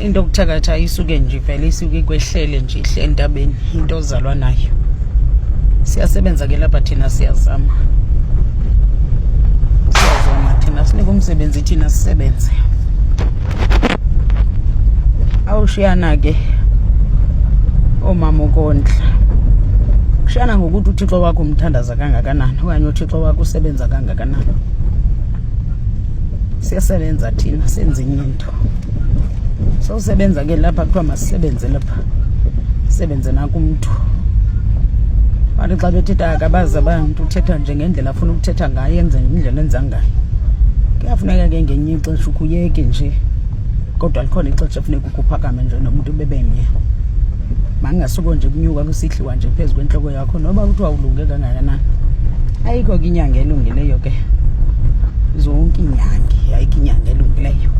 Into yokuthakatha isuke nje vele isuke ikwehlele nje ihle entabeni, into ozalwa nayo. Siyasebenza ke lapha thina, siyazama, siyazama thina, sinike umsebenzi thina sisebenze. Awushiyana ke oomama ukondla, kushiyana ngokuthi uThixo wakho umthandaza kangakanani okanye uThixo wakho usebenza kangakanani. Siyasebenza thina, senze enye into. Sowusebenza ke lapha, kuthiwa masisebenze lapha, sebenze nakumntu. Bantu xa bethetha akabazi abantu, uthetha nje ngendlela afuna ukuthetha ngayo, enze ngendlela enza ngayo. Kuyafuneka ke ngenye ixesha ukuyeke nje, kodwa likhona ixesha efuneka ukuphakame nje nomntu bebemnye. Makungasuko nje kunyuka kusihliwa nje phezu kwentloko yakho noba kuthiwa ulunge kangakanani. Ayikho ke inyanga elungileyo ke, zonke iinyangi, ayikho inyanga elungileyo.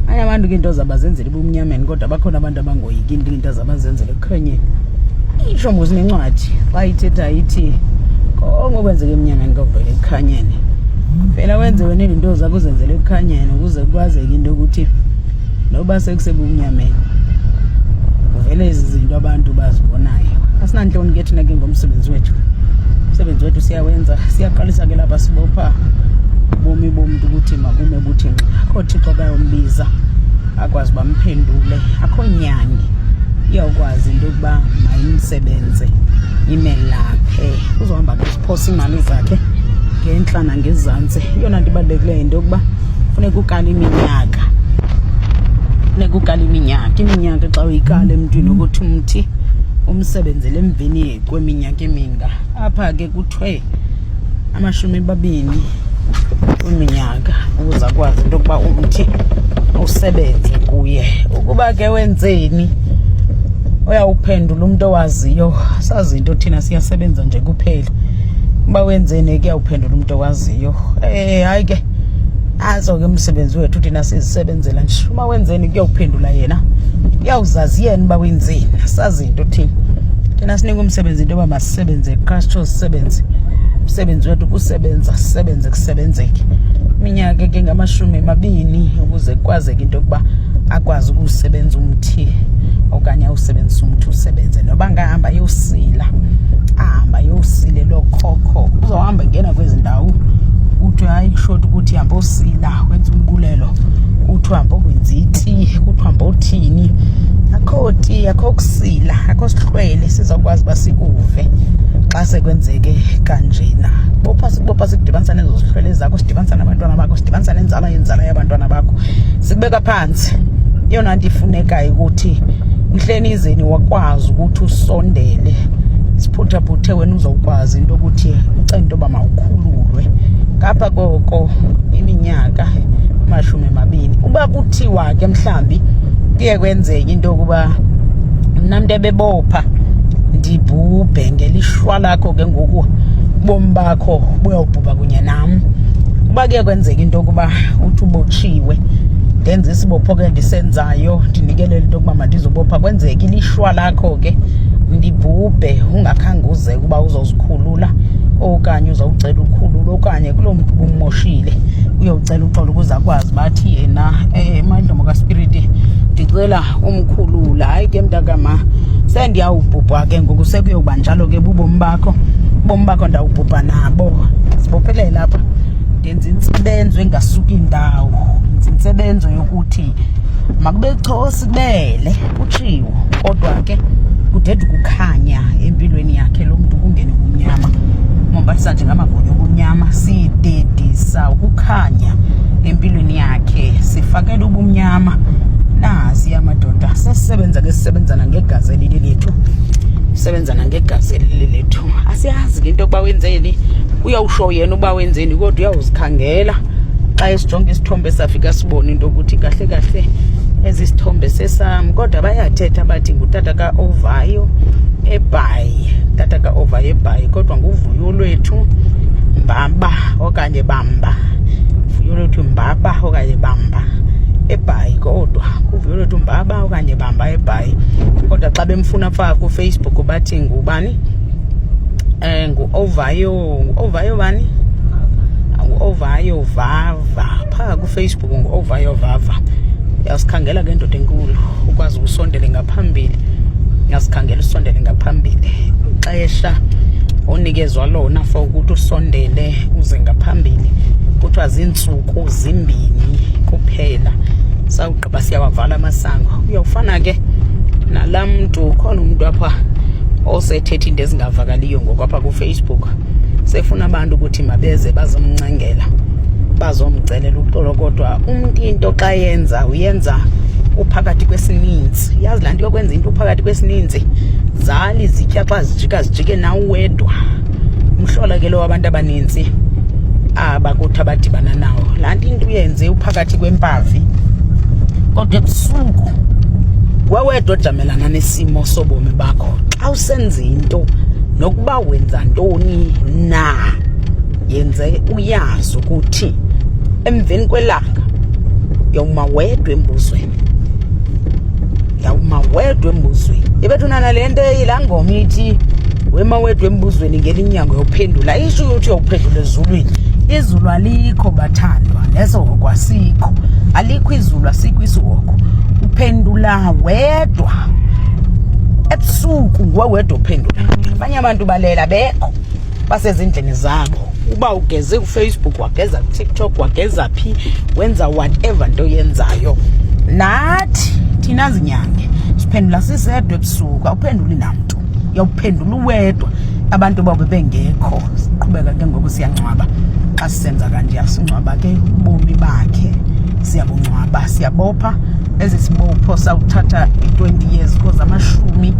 Abanye abantu ke into zabazenzela ebumnyameni, kodwa bakhona abantu abangoyiki into, into zabazenzela ekukhanyeni. Isho mos nencwadi xa ithetha ithi konke okwenzeka emnyameni kovela ekukhanyeni. Vela wenze wena izinto zakho uzenzele ekukhanyeni ukuze kwazeke into yokuthi noba sekusebumnyameni kuvele ezi zinto abantu bazibonayo. Asinantloni ke thina ke ngomsebenzi wethu, umsebenzi wethu siyawenza. Siyaqalisa ke lapha, sibopha ubomi bomntu ukuthi mabume buthi ngxi. Akho Thixo kayombiza akwazi bamphendule, akho nyangi iyawukwazi into yokuba mayimsebenze imelaphe. Uzohamba ke ziphosa iimali zakhe ngentla nangezantsi. Eyona nto ibalulekileyo yinto yokuba funeka ukala iminyaka, funeka ukala iminyaka. Iminyaka xa uyikala emntwini ukuthi umthi umsebenzele emveni kweminyaka eminga. Apha ke kuthiwe 20 kwiminyaka ukuze akwazi into yokuba umthi usebenze kuye. Ukuba ke wenzeni, uyawuphendula umntu owaziyo. Sazi into thina, siyasebenza nje kuphela. Uba wenzeni kuyawuphendula umntu owaziyo. Hayi ke, nantso ke umsebenzi wethu thina, sizisebenzela nje. Uma wenzeni kuyawuphendula yena, uyawuzazi yena uba wenzeni. Sazi into thina, thina sinika umsebenzi into yoba masisebenze qha, sitsho sisebenze. Umsebenzi wethu kusebenza, sisebenze kusebenzeke. Iminyaka ke ngama-20 ukuze kukwazeke into yokuba akwazi ukuwusebenza umthi okanye awusebenzise umthi usebenze. Noba angahamba ayosila, ahamba ayosile loo khokho, uzohamba engena kwezi ndawo kuthiwe hayi kushota ukuthi hamba osila wenza umbulelo, kuthiwa hamba okwenza iti, kuthiwa hamba othini. Akho ti, akho kusila, akho sihlwele sizawukwazi uba sikuve xa sekwenzeke kanjena. Bopha, sikubopha, sikudibanisa nezo zihlwele zakho, sidibanisa nabantwana bakho, sidibanisa nenzala yenzala yabantwana bakho, sikubeka phantsi. Eyona nto ifunekayo ukuthi mhleni izeni wakwazi ukuthi usondele, siphuthaphuthe wena, uzawukwazi into yokuthi ucele into yoba mawukhululwe. Ngapha koko iminyaka 20. Uba kuthiwa ke mhlambi kuye kwenzeka into yokuba mna mntu ebebopha ndibhubhe, ngelishwa lakho ke ngoku ubomi bakho buyawubhubha kunye nam. Uba kuye kwenzeka into yokuba uthi ubotshiwe, ndenze isibopho ke ndisenzayo, ndinikelele into yokuba mandizobopha, kwenzeka ilishwa lakho ke ndibhubhe ungakhange uze ukuba uzozikhulula okanye uzawucela ukhulula, okanye kuloo mntu ubummoshile uyowucela uxolo ukuze akwazi bathi yena Madlomo kaSpiriti ndicela umkhulula. Hayi ke mntakama, sendiyawubhubha ke ngoku, sekuyoba njalo ke bubomi bakho, ubomi bakho ndawubhubha nabo. Sibophelele apha, ndenza intsebenzo engasuki indawo, ndenza intsebenzo yokuthi makube chosi kubele kutshiwo, kodwa ke kudeda ukukhanya empilweni yakhe lo mntu, kungene ubumnyama. Mombathisa nje ngamagonyo obumnyama, sidedisa ukukhanya empilweni yakhe, sifakela ubumnyama. Nasi amadoda sesisebenza ke, sisebenzana ngegazi elili lethu, sisebenzana ngegazi elili lethu. Asiyazi ke into yokuba wenzeni, uyawusho yena uba wenzeni, kodwa uyawuzikhangela xa esijonga isithombe safika sibone into yokuthi kahle kahle ezi sithombe sesam. Kodwa bayathetha bathi ngutata ka-Ovayo eBhayi, tata ka-Ovayo eBhayi, kodwa nguVuyo lwethu Mbamba okanye Bamba, Vuyo lwethu Mbaba okanye Bamba eBhayi, kodwa nguVuyo lwethu Mbaba okanye Bamba eBhayi. Kodwa xa bemfuna phaa kuFacebook bathi ngubani? Ngu-Ovayo, ngu-Ovayo bani? Ngu-Ovayo Vava phaa kuFacebook, ngu-Ovayo Vava. Uyasikhangela ke, ndoda enkulu, ukwazi usondele ngaphambili. Uyasikhangela usondele ngaphambili. Ixesha onikezwa lona for ukuthi usondele uze ngaphambili kuthiwa ziintsuku 2 kuphela. Sawugqiba siyawavala amasango. Uyawufana ke nalaa mntu, khona umntu apha osethetha into ezingavakaliyo ngoku apha kuFacebook, sefuna abantu ukuthi mabeze bazomncengela, bazomcelela uxolo. Kodwa umntu into xa yenza, uyenza uphakathi kwesininzi. Yazi laa nto yokwenza into uphakathi kwesininzi, zali zitya xa zijika zijike nawe uwedwa. Umhlola ke lo wabantu abanintsi abakuthi abadibana nawo. Laa nto into uyenze uphakathi kwempavi, kodwa ebusuku wewedwa ojamelana nesimo sobomi bakho. Xa usenza into, nokuba wenza ntoni na, yenze uyazi ukuthi emveni kwelanga uyawuma wedwa embuzweni, uyawuma wedwa embuzweni. Ibethuna nale nto, yilaa ngoma ithi wema wedwa embuzweni ngelinye uyophendula. Isho ukuthi uyophendula ezulwini. Izulu alikho, bathandwa, nesihogo asikho. Alikho izulu, asikho isihogo. Uphendula wedwa ebusuku, nguwe wedwa ophendula. Abanye abantu balela bekho, basezindlini zabo. Uba ugeze kuFacebook, wageza kuTikTok, wageza phi, wenza whatever nto yenzayo, nathi thina zinyange siphendula sisedwa ebusuku. Awuphenduli namntu, uyawuphendula uwedwa, abantu babe bengekho. Siqhubeka ke ngoku, siyangcwaba. Xa sisenza kanje, asingcwaba ke ubomi bakhe, siyabungcwaba, siyabopha ezi sibopho sawuthatha i-20 years, because 20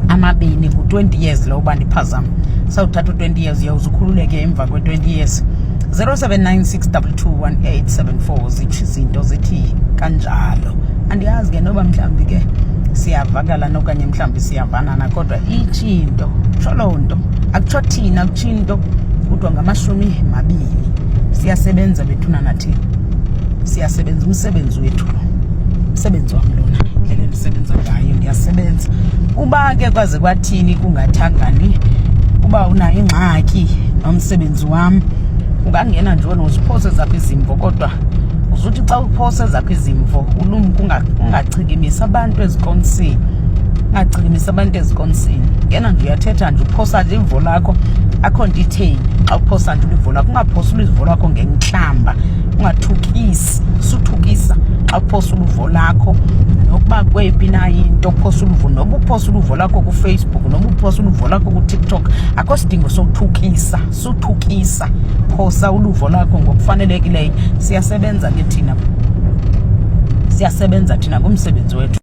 ngu-20 years lo uba ndiphazama. Sawuthatha u-20 years, uyawuze ukhululeke emva kwe-20 years. 0796221874, zitsho izinto zithi kanjalo. Andiyazi ke noba mhlawumbi ke siyavakala okanye mhlawumbi siyavanana, kodwa itsho into, tsho loo nto. Akutsho thina, kutsho into, kuthiwa nga-20. Siyasebenza bethuna, nathi siyasebenza. Umsebenzi wethu lo, umsebenzi wam lona, indlela endisebenza ngayo, ndiyasebenza. Uba ke kwaze kwathini kungathangani, uba unayo ingxaki nomsebenzi wam, ungangena nje wena uziphose ezakho izimvo, kodwa uzuthi xa uphose ezakho izimvo ulumke, ungachikimisi abantu ezikonsini, ungachikimisi abantu ezikonsini. Ngena nje uyathetha nje, uphosa nje ivo lakho, akho nto itheni xa uphosa nje ulivo lakho. Ungaphosi ulivo lakho ngentlamba, ungathukisi, suthukisa xa uphosa uluvo lakho. Nokuba kweyiphi na into uphosa uluvo, noba uphosa uluvo lakho kuFacebook, noba uphosa uluvo lakho kuTikTok, akho sidingo sokuthukisa. Suthukisa, phosa uluvo lakho ngokufanelekileyo. Siyasebenza ke thina, siyasebenza thina, ngumsebenzi wethu.